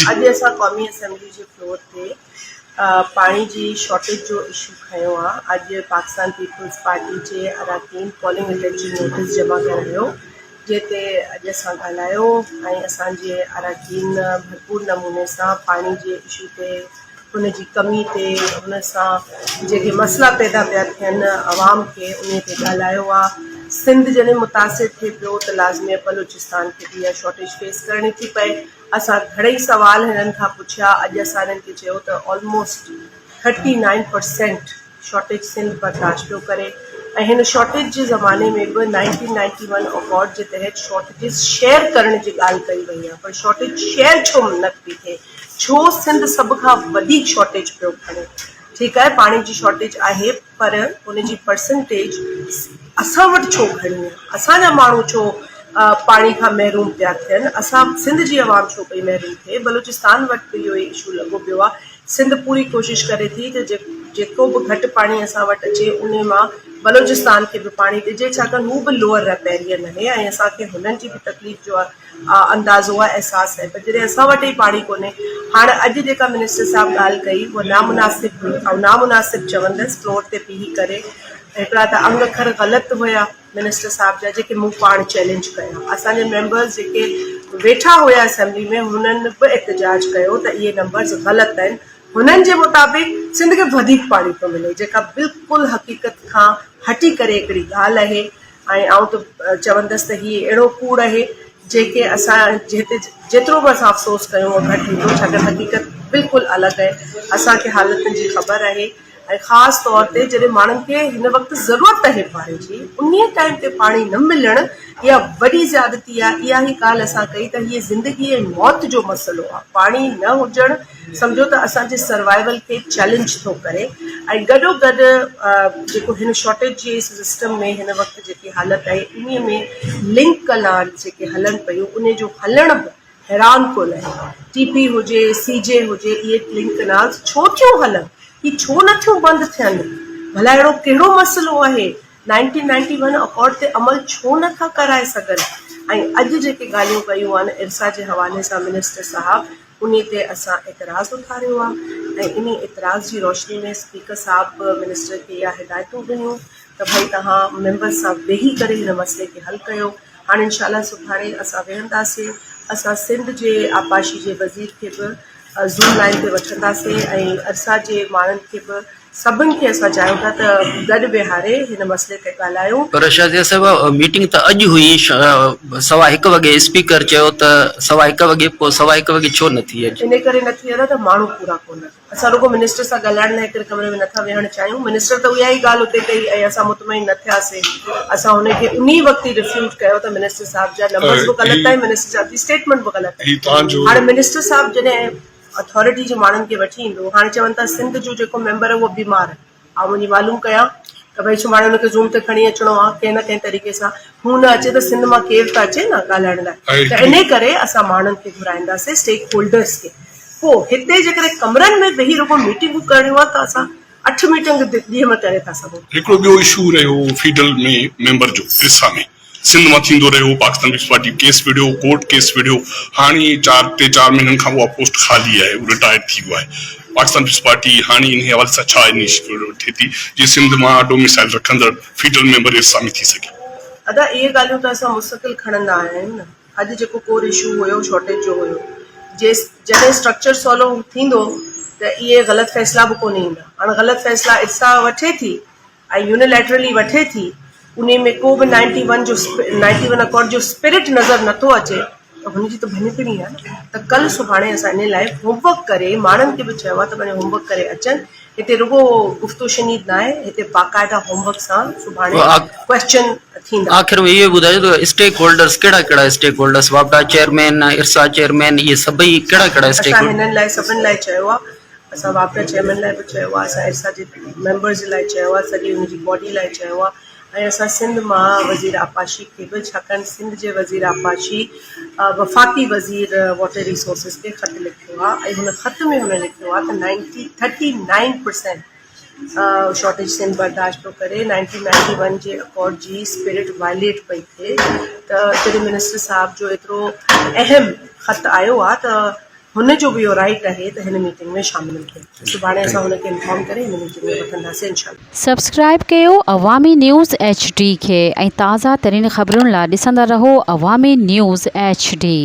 اڄ اسان قومي اسيمبلي جي فلور تي پاڻي جي شارٽيج جو اشو کنيو آ، اڄ پاڪستان پيپلز پارٽي جي اراڪين پولنگ اٽينشن نوٽيس جمع ڪرايو جنهن تي اڄ اسان ڳالهايو ۽ اسان جي اراڪين ڀرپور نموني سان پاڻي جي اشو تي ان جي ڪمي تي ان سان جيڪي مسئلا پيدا پيا ٿين عوام کي انهي تي ڳالهايو آ سنڌ جڏهن متاثر ٿئي پيو ته لازمي بلوچستان کي به اها شارٽيج فيس ڪرڻي ٿي پئي اسان گهڻئي سوال هنن کان پڇيا اڄ اسان هنن کي چيو ته almost 39 percent shortage Sindh برداشت پيو ڪري ۽ هن شارٽيج جي زماني ۾ به 1991 اڪارڊ جي تحت شارٽيجز شيئر ڪرڻ جي ڳالهه ڪئي وئي آهي پر شارٽيج شيئر ڇو نه پئي ٿئي ڇو سنڌ سڀ کان وڌيڪ شارٽيج پيو کڻي ٺيڪ آهي پاڻي جي شارٽيج آهي پر ان جي پرسنٽيج اسان وٽ ڇو گهڻي آهي اسان جا ماڻهو ڇو پاڻي کان محروم پيا ٿين اسان سنڌ جي عوام ڇو پئي محروم ٿئي بلوچستان وٽ به اهو ئي اشو لڳو پيو آهي سنڌ پوري ڪوشش ڪري ٿي ته جيڪو به گهٽ پاڻي اسان وٽ اچي انهي مان بلوچستان کي به پاڻي ڏجي ڇاڪاڻ هو به لوئر ريپيرين آهي ۽ اسان کي هنن جي به تڪليف جو اندازو آهي احساس آهي پر جڏهن اسان وٽ ئي پاڻي ڪونهي هاڻ اڄ جيڪا منسٽر صاحب ڳالهه ڪئي اها نامناسب هئي آئون نامناسب چوندس فلور تي بيهي ڪري هڪڙا ته انگ اکر غلط هيا منسٽر صاحب جا جيڪي مون پاڻ چئلينج ڪيا اسان جا ميمبرز جيڪي ويٺا هيا اسيمبلي ۾ هنن به احتجاج ڪيو ته اهي نمبرز غلط آهن هنن جي مطابق سنڌ کي وڌيڪ پاڻي ٿو ملي جيڪا بلڪل حقيقت کان هٽي ڪري هڪڙي ڳالهه آهي ۽ آئون ته چوندس ته هي اهڙو ڪوڙ آهي جيڪي اسان جتي جيترو به اسان افسوس ڪيون اهو گهٽ ٿيندو ڇاڪاڻ حقيقت بلڪل الڳ آهي اسان کي حالتن جي خبر آهي ۽ خاص طور تي جڏهن ماڻهن کي هن وقت ضرورت آهي پاڻي جي انهي ٽائيم تي پاڻي نه ملڻ اها وڏي زيادتي آهي اها ئي ڳالهه اسان ڪئي ته هيء زندگي ۽ موت جو مسئلو آهي پاڻي نه هجڻ سمجهو ته اسان جي سروائيول کي چئلينج ٿو ڪري ۽ گڏو گڏ جيڪو هن شارٽيج جي سسٽم ۾ هن وقت جيڪي حالت آهي انهي ۾ لنڪ ڪلان جيڪي هلن پيون انهي جو هلڻ به حيران ڪن آهي. ٽي پي هجي، سي جي هجي اهي ڪلنڪ ڪئنالز ڇو ٿيون هلن؟ هي ڇو نه ٿيون بند ٿين؟ ڀلا اهڙو ڪهڙو مسئلو آهي؟ 1991 اڪارڊ تي عمل ڇو نه ٿا ڪرائي سگهن؟ ۽ اڄ جيڪي ڳالهيون ڪيون آهن ارسا جي حوالي سان منسٽر صاحب انهي تي اسان اعتراض اٿاريو آهي ۽ انهي اعتراض جي روشني ۾ اسپيڪر صاحب به منسٽر کي اها هدايتون ڏنيون ته ڀئي توهان ميمبرز سان ويهي ڪري هن مسئلي کي حل ڪيو. هاڻي انشاء الله سڀاڻي اسان ويهنداسين اسان سنڌ جي آبپاشي جي وزير کي به زوم لائن تي وٺنداسين ۽ ارسا جي ماڻهن کي به سڀن کي اسان چاهيون ٿا ته گڏ ويهاري هن مسئلي تي ڳالهايون. پر شازيه صاحبه ميٽنگ ته اڄ هئي سوا هڪ وڳي اسپيڪر چيو ته سوا هڪ وڳي پوء سوا هڪ وڳي ڇو نه ٿي اڄ؟ ان ڪري نه ٿي ادا ته ماڻهو پورا ڪونهن. اسان رڳو منسٽر سان ڳالهائڻ لاء هڪڙي ڪمري ۾ نٿا ويهڻ چاهيون. منسٽر ته اها ئي ڳالهه اتي ڪئي ۽ اسان مطمئن نه ٿياسين. اسان هن کي انهي وقت ئي ريفيوٽ ڪيو ته منسٽر صاحب جا نمبرز به غلط آهن، منسٽر صاحب جي اسٽيٽمينٽ به غلط آهي. هاڻي منسٽر صاحب جڏهن اٿارٽي جي ماڻهن کي وٺي ايندو، هاڻي چون ٿا سنڌ جو جيڪو ميمبر آهي اهو بيمار آهي. آئون وڃي معلوم ڪيان ته ڀئي سڀاڻي هن کي زوم تي کڻي اچڻو آهي ڪنهن نه ڪنهن طريقي سان هو نه اچي ته سنڌ مان ڪير ته اچي نه ڳالهائڻ لاء ته انهي ڪري اسان ماڻهن کي گهرائينداسين اسٽيڪ هولڊرس کي پوء هتي جيڪڏهن ڪمرن ۾ ويهي رڳو ميٽنگون ڪرڻيون آهن ته اسان اٺ ميٽنگ ڏينهن ۾ ڪري ٿا سگهون. هڪڙو ٻيو اشو رهيو فيڊرل ۾ ميمبر جو ارسا ۾ سنڌ مان ٿيندو رهيو، پاڪستان پيپلز پارٽي ڪيس وڙهيو، ڪورٽ ڪيس وڙهيو، هاڻي چار ٽي چار مهينن کان اها پوسٽ خالي آهي، هو رٽائرڊ ٿي ويو آهي، پاڪستان پيپلز پارٽي هاڻي انهي حوالي سان ڇا انيشيٽو وٺي ٿي جيئن سنڌ مان ڊوميسائل رکندڙ فيڊرل ميمبر ارسا ۾ ٿي سگهي. ادا اهي ڳالهيون ته اسان مستقل کڻندا آيا آهيون نه، اڄ جيڪو ڪور اشو هيو شارٽيج جو هيو، جيس جڏهن اسٽرڪچر سولو ٿيندو ته اهي غلط فيصلا به ڪونه ايندا، هاڻ غلط فيصلا ارسا وٺي ٿي ۽ يونيليٽرلي وٺي ٿي انهي ۾ ڪو به نائنٽي ون جو نائنٽي ون اڪارڊ جو اسپرٽ نظر نٿو اچي ته هن جي ته ڀڃڪڙي آهي نه ته ڪل سڀاڻي اسان انهي لاء هوم ورڪ ڪري ماڻهن کي به چيو آهي ته پنهنجو هوم ورڪ ڪري اچن هتي رڳو گفتو شنيد ناهي هتي باقاعده هوم ورڪ سان سڀاڻي ڪويسچن ٿيندا. آخر ۾ اهو ٻڌايو ته اسٽيڪ هولڊرس ڪهڙا ڪهڙا اسٽيڪ هولڊرس واپڊا چيئرمين ارسا چيئرمين اهي سڀئي ڪهڙا ڪهڙا اسٽيڪ اسان هنن لاء سڀن لاء چيو آهي اسان واپڊا چيئرمين لاء به چيو آهي، اسان ارسا جي ميمبرز لاء چيو آهي، سڄي ان جي باڊي لاء چيو آهي ۽ اسان سنڌ مان وزير آبپاشي کي به ڇاڪاڻ سنڌ جي وزير آبپاشي وفاقي وزير واٽر ريسورسز کي خط لکيو آهي ۽ هن خط ۾ هن لکيو آهي ته ninety thirty nine percent shortage Sindh برداشت پيو ڪري نائنٽين نائنٽي ون جي اڪارڊ جي اسپرٽ وائليٽ پئي ٿئي ته جڏهن منسٽر صاحب جو ايترو اهم خط آيو آهي ته هن جو به اهو رائيٽ آهي ته هن ميٽنگ ۾ شامل ٿئي. سڀاڻي اسان هن کي انفارم ڪري هن ميٽنگ ۾ وٺنداسين انشاء الله. سبسڪرائب ڪيو عوامي نيوز ايڇ ڊي کي ۽ تازه ترين خبرن لا ڏسندا رهو عوامي نيوز ايڇ ڊي.